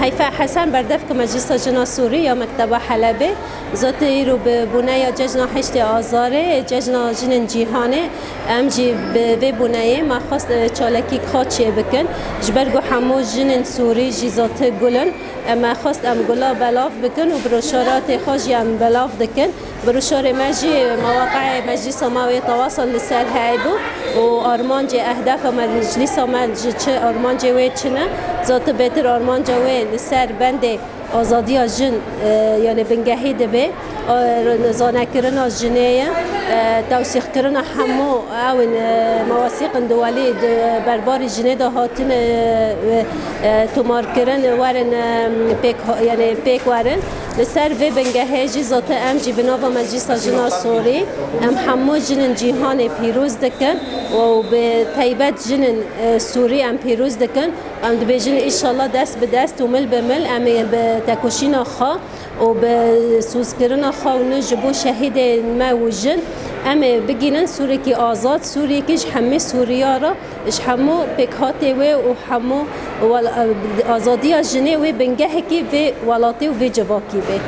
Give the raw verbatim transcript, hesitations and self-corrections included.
Heyfe Hesen, berdevka Meclisa Jina Sûrî ya Mekteba Helebê. Zotê îro bi boneya cejna heştê Azarê, cejna jinên cîhanê, em jî bi vê boneyê me xwest, e, çalekî xwe çêbikin. Ji ber ku hemû jinên Sûrî jî zotê gul in, e, me xwest em gula belav bikin û broşaratê xwe jî em belav dikin. Broşarê me jî mewaqi'ê meclîsa me wê tewasa li ser hebû û armancê, ehdefa meclîsa me ji çi armancê wê çi ne, zotê bêtir armanca wê li ser bendê azadiya jin, e, yanê bingehî dibe, e, zanekirina jinê ye, e, tewsîxkirina hemû ew in, e, mewasîqin duwelî di berbarî jinê de hatine, e, e, tomarkirin, werin, e, pêk, yanê pêk werin. Li ser vê bingehê jî zotê em jî bi nava Meclîsa Jina Sûrî, em hemû jinên cîhanê pîroz dikin û bi teybet jinên, e, Sûrî em pîroz dikin. Em dibêjin, înşallah dest bi dest û mil bi mil em ê bi tekoşîna xwe û bi sozkirina xwe û ne ji bo şehîdên me û jin, em ê bigihînin Sûrekî azad, Sûriyekî ji hemî Sûriya re, ji hemû pêkhatê wê û hemû wel-, azadiya jinê wê bingehekî vê welatê û vê civakî be.